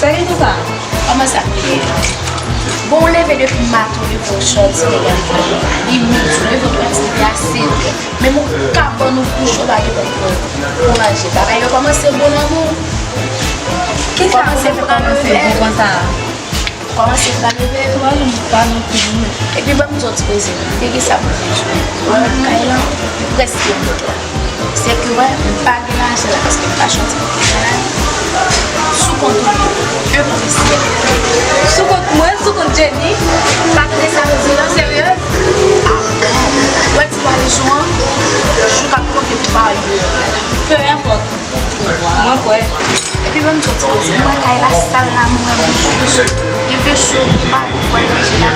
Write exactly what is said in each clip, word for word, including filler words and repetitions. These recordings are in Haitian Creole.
Sa ki konsa? Kòman sa k ye? Bon, ou leve depi maten, ou leve w sòti deja. Li midi, ou leve w twati, li a sèt è. Menm yon kabann ou kouche, ou pa gen pou pou manje. Bagay yo kòmanse bon nan men w. Kisa ou te fè kòmanse bon konsa? Kòmanse pa leve. Mwen menm pa non plis non. Epi ban m di w ti koze. Gen ki sa pou bezwen. Mwen menm kay lan prèske vide. Se ke wè, m pa gen lajan la paske m pa chante pou kay la. Sou kont ou, enpozisyon. Sou kont mwen, sou kont Jenny. Pa kite sa vle di non, serye. Ah bon. Wè ti valizon an, jou k ap konte pou pa yo. Peu importe. Mwen kwè. Epi ban m di w ti koze. Mwen kay la sal la, mwen bouch bouch. Gen vye cho, m pa kwè manje la.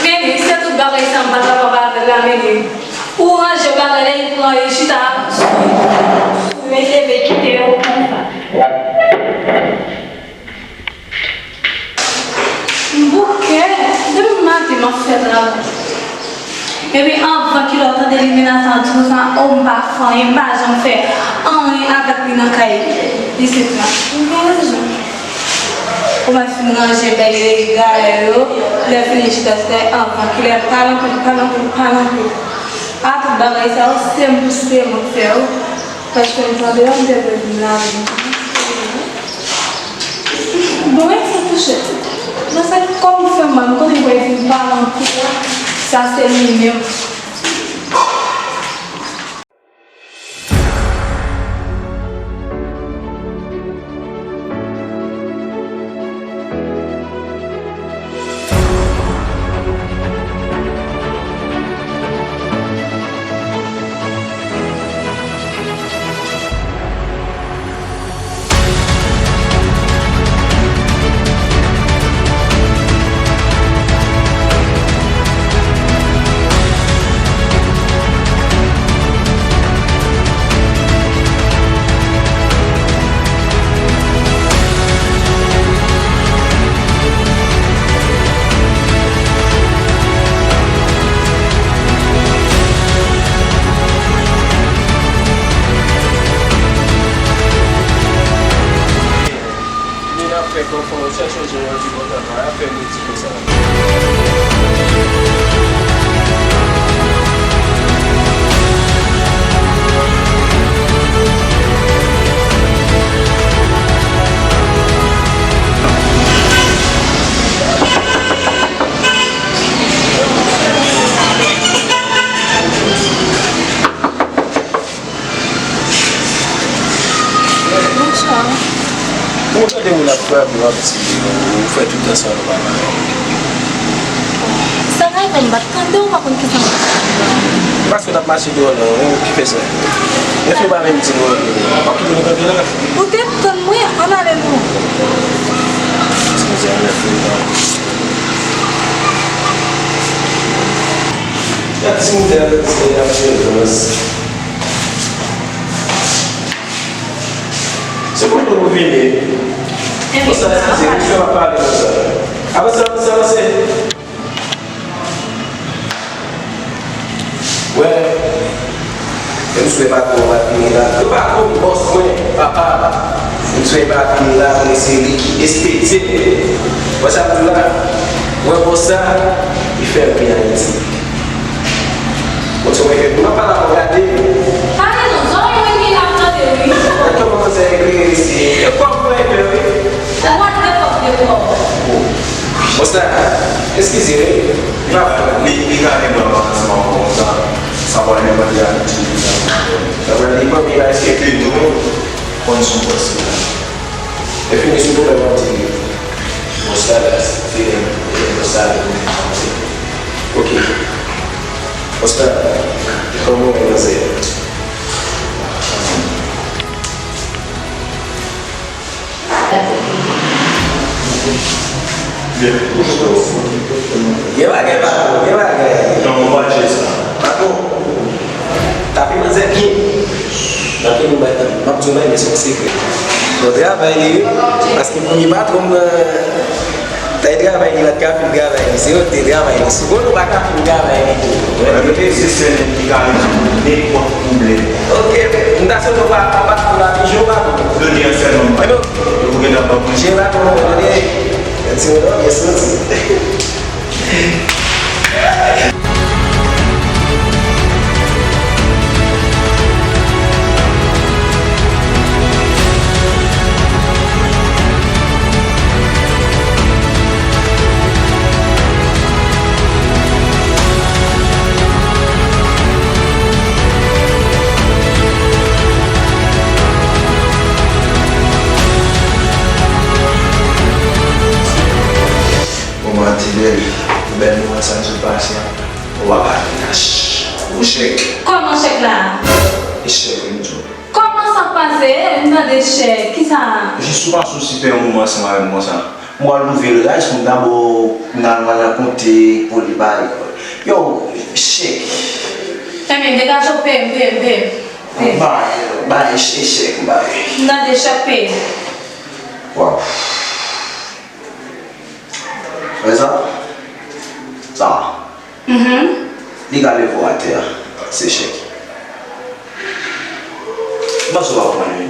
Men li, se tout bagay sa m pa kapab avè l la, men li. Ou ranje bagay la, li pran, li chita sou, sou men, leve kite yo konsa. M bouke, depi maten m ap fè travay. Epi anvan kilè w tande li menasan an di konsa, o m pa fè anyen, m pa janm fè anyen avèk li nan kay isit la. M gen rezon. Ou mèt fin ranje bèl regalè yo, lè fini chita sou tè anvan kilè, pale anpil, pale anpil, pale anpil. A tout bagay sa yo, se m, se mwen k fè yo. Paske m tande yo, m te vle vin lave m. Bon, men sa touche. Nan sa kò m fè m mal, m konnen pou epi m pale anpil la. Sa se li menm. Vin ap fè konfò, chèche yon jan yon ti kontan, pa fè mwen di konsa. Bonswa. Bon, tande moun ap frape, w ap di, ou fè tout tan sa, nou pa pale. Sa ka fè m pa t tande w, pa konn kisa m t ap fè. Paske w t ap mache deyò la, ou ki fè sa. Men fi w pa menm di nou anyen, w ap kite nou kanpe la. Ou te tann mwen, ann ale non. Eskize, mèsi. Gad timoun sa, se ap fè dans. M swè patwon an pa t vini la. Yo pa konn bòs mwen, papa. M swè pa vini la, konnen se li ki espedye m. Wè sa m di w la? Wè bòs sa, li fè m vin Ayiti. Bon, se mwen ke m ap pale avè w, gade. Pale non, zòrèy mwen gen la tande wi. Gade kòman manzè eklere mesye. E kòb mwen eklere wi. Ou pa t gen kòb de kòb. Bon. Bòs la, eskize wi. Li pa fè. Li, li gade mwen ansanm avè w konsa. Sa pral nenpòt de abitid. Sa pral nenpòt de abitid. Epi nou konn sou bòs la. E fini sou pwoblèm an ti. Bòs la, la, se fini. Bòs la, ok. Oscar, kòman w ye, manzè? Gen bagay, patwon, gen bagay. Non, mwen pa tcheke sa. Patwon, tape manzè byen. Tape nou bay, m ap di w bagay, men se yon sekrè. Bon travay li wi, paske premye patwon m nan, Tay travay li pa t ka fin travay li, se yo k te travay li. Si konnen w pa ka fin travay li tou. Mwen mete se sèl nèg ki ka rezoud nenpòt pwoblèm. Ok, m ta swete w pa, pa, pa, pa toujou pa. Doni an sèl nonm. Ebyen, ou gen nan bank mwen. Jera pou mwen, ok. Yon ti moun, ok, soti. Bon, Matilèl, bèl moman sa m sot pase an. Ou pa ka vin ach. Ou chèk. Kòman chèk la? E chèk, wi, m di w. Kòman sa pase? M tande chèk. Kisa? Jis ou pase yon sipè moman ansanm avè m konsa. M pral louvri l, guys, pou m ta ba w, n al rakonte, pou li bay. Yo, chèk. Ebyen, degaje w, peye m, peye m, peye m. Peye m. Bay, bay, chèk, chèk, bay. M tande chèk, peye m. Waw. Wè sa? Sa. Mhm. Li ka leve w atè a, se chèk. M panse w ap pran l wi.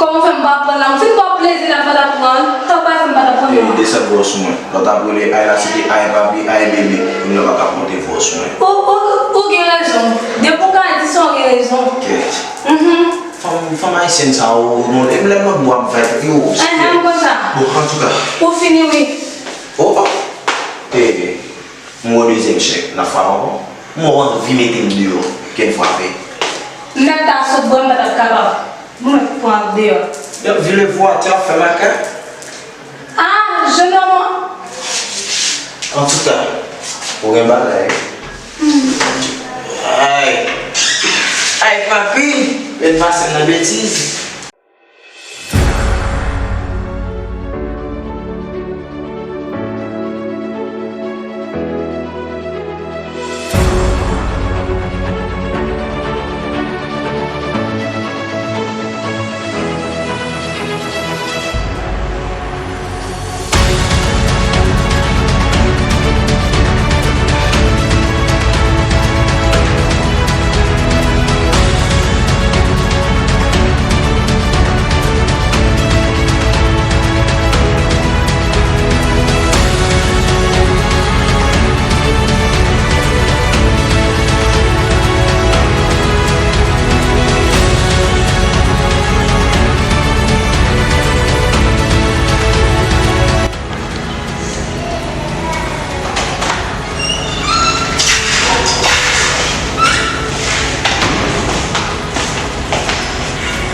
Kòman w fè m pa pran l la? M fin ba w plezi la, m pa t ap pran l. Sa w pa fè m pa t ap pran l non. Desann vwa w sou mwen. Lè w t ap rele ay la, se te ay papi, ay bebe. Kounye a w pa ka ap monte vwa w sou mwen. Ou, ou, ou gen rezon. Depi w ka di sa, w gen rezon. Kèt. Mhm. Fanm, fanm ayisyèn sa yo, non, e m lè m ap bwè m fè yo. Enhen, m konn sa. Bon, antouka. Ou fini, wi. Oh, oh. E, e, m wè dezyèm chèk, n ap frape ankò. M wè w anvi mete m deyò, kè n frape. M mèt ta sot bwè, m pa t ap kapab. Bon, mwen pran deyò. Y ap vire vwa, te ap fè makak. Ah, jenòm an. Antouka, ou gen bagay. Ay. Ay, papi, men pase m nan betiz.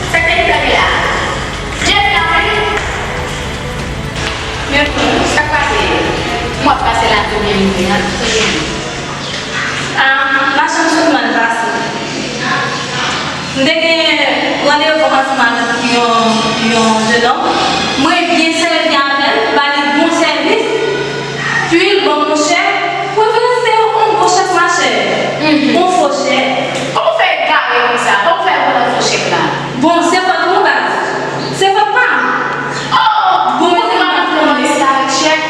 Sa k te gen la? Jeff la, wi. Men, sa k pase? M wè w ap pase la tou byen, byen, an, tou byen. Ah, machann sot mal pase. M te gen randevou ansanm avèk yon, yon jenòm. Mwen byen sèvi avè l, ba li bon sèvis. Pi l ban m yon chèk. Mwen vle se yon gwo chèk, machè. Mhm. Yon fo chèk. Kòman w fè egare konsa? Kòman w fè pran fo chèk la? Bon, se fòt ou, baz. Se fòt pa m. Oh! Bon, mwen se mwen ki fè mwen sa avèk chèk.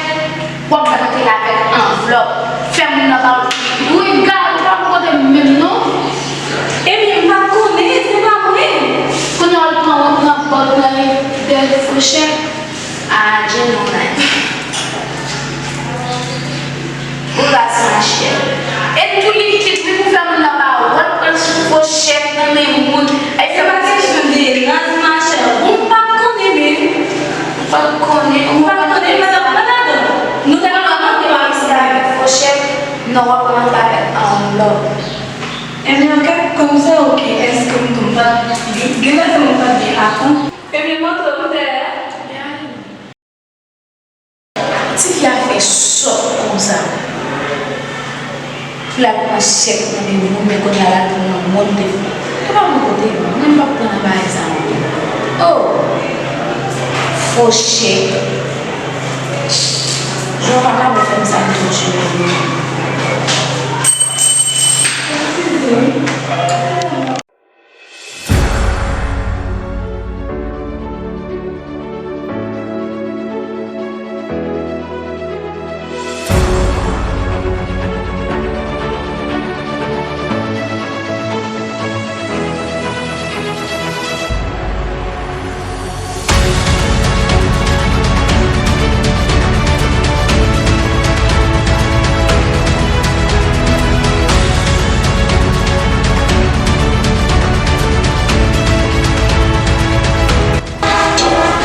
W ap gade l avèk anvlòp. Fè moun nan ba w. Wi, gade, ou pa pou kote m menm non. Ebyen, m pa t konn Fochèt, a, Djeni online. Ou raz, machè. E tou likid, wi, pou fè moun nan pa wont pran sou fochèt nan men moun. Ay, se pa kesyon de raz, machè. Ou pa konnen, men. Ou pa konnen, ou pa konnen, madan, madan. Nou ta pral mande w antre avèk fochèt, non, w ap pran antre avèk anlòp. Ebyen, ok, kòm sa, ok, èske m tou m pa t gen lè sa m pa t gen akon? Ebyen, m antre, m te. Tifi a fè sòt konsa. Pou l al pran chèk nan men moun, men kounye a l al pran nan mòn de. Te pa bon kote, mwen m p ap pran nan bagay sa non. Oh! Fo chèk. Jan w pa ka bon fè m sa m toujou.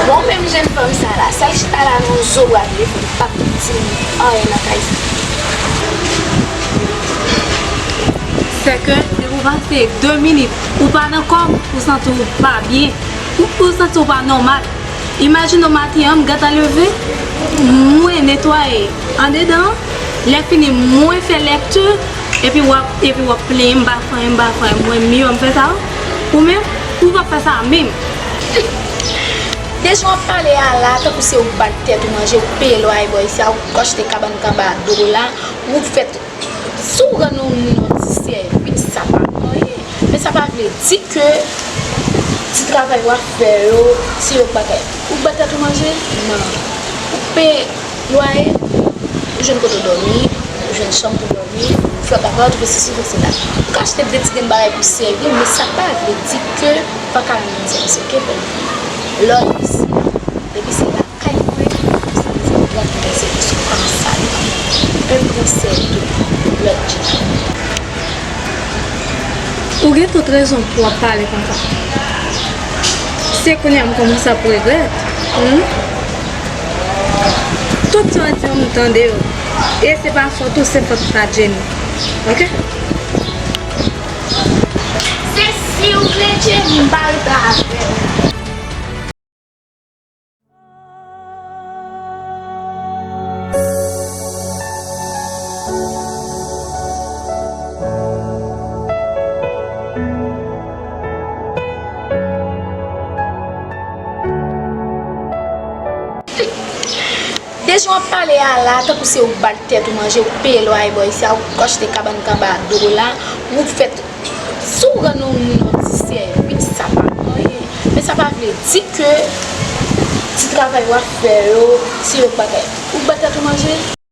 Bon, menm jèn fanm sa la, sa l chita la nan zo bra telefòn, p ap di m anyen nan kay sa. Sèke depi w pase de minit, ou pa nan kò w, ou santi w pa byen, ou, ou santi w pa nòmal. Imajine w maten an, m gentan leve, mwen netwaye andedan, lè fini mwen fè lèkti, epi w ap, epi w ap plenyen m pa fè anyen, m pa fè anyen, mwen m yo m fè sa, ou menm, ou p ap fè sa menm. De jan w ap pale a la, tankou se ou k ba l tèt ou manje, ou peye lwaye bò isi a, ou k achte kabann kanba do la, ou fè Si w rann yon moun yon ti sèvis, sa pa anyen. Men sa pa vle di ke ti travay w ap fè yo, se yo k bagay. Ou k ba tèt ou manje? Non. Ou k peye lwaye, ou jwenn kote w dòmi, ou jwenn chanm pou dòmi, ou fè bagay, ou twouve sesi, ou fè sela. Ou ka achte de ti grenn bagay pou sèvi, men sa pa vle di ke w pa ka rann moun sèvis, oke, bèl? Lè w isi, depi se la Kay mwen, sa vle di m pran konsèy sou kòm sa yo. Menm konsèy tou, lòt Djeni. Ou gen tout rezon pou w ap pale konsa. Se kounye a m kòmanse ap regrèt. Hmm? Tout sa w di yo, m tande yo. E se pa fòt ou, se fòt pa Djeni. Oke? Se si w vle Djeni, m pa ret avè w. De jan w ap pale a la, tankou se ou k ba l tèt ou manje, ou k peye lwaye bò isi a, ou k achte kabann kanba do la, ou k fè Si w rann yon moun yon ti sèvis, sa pa anyen. Men sa pa vle di ke ti travay w ap fè yo, se yo k bagay. Ou k ba tèt ou manje?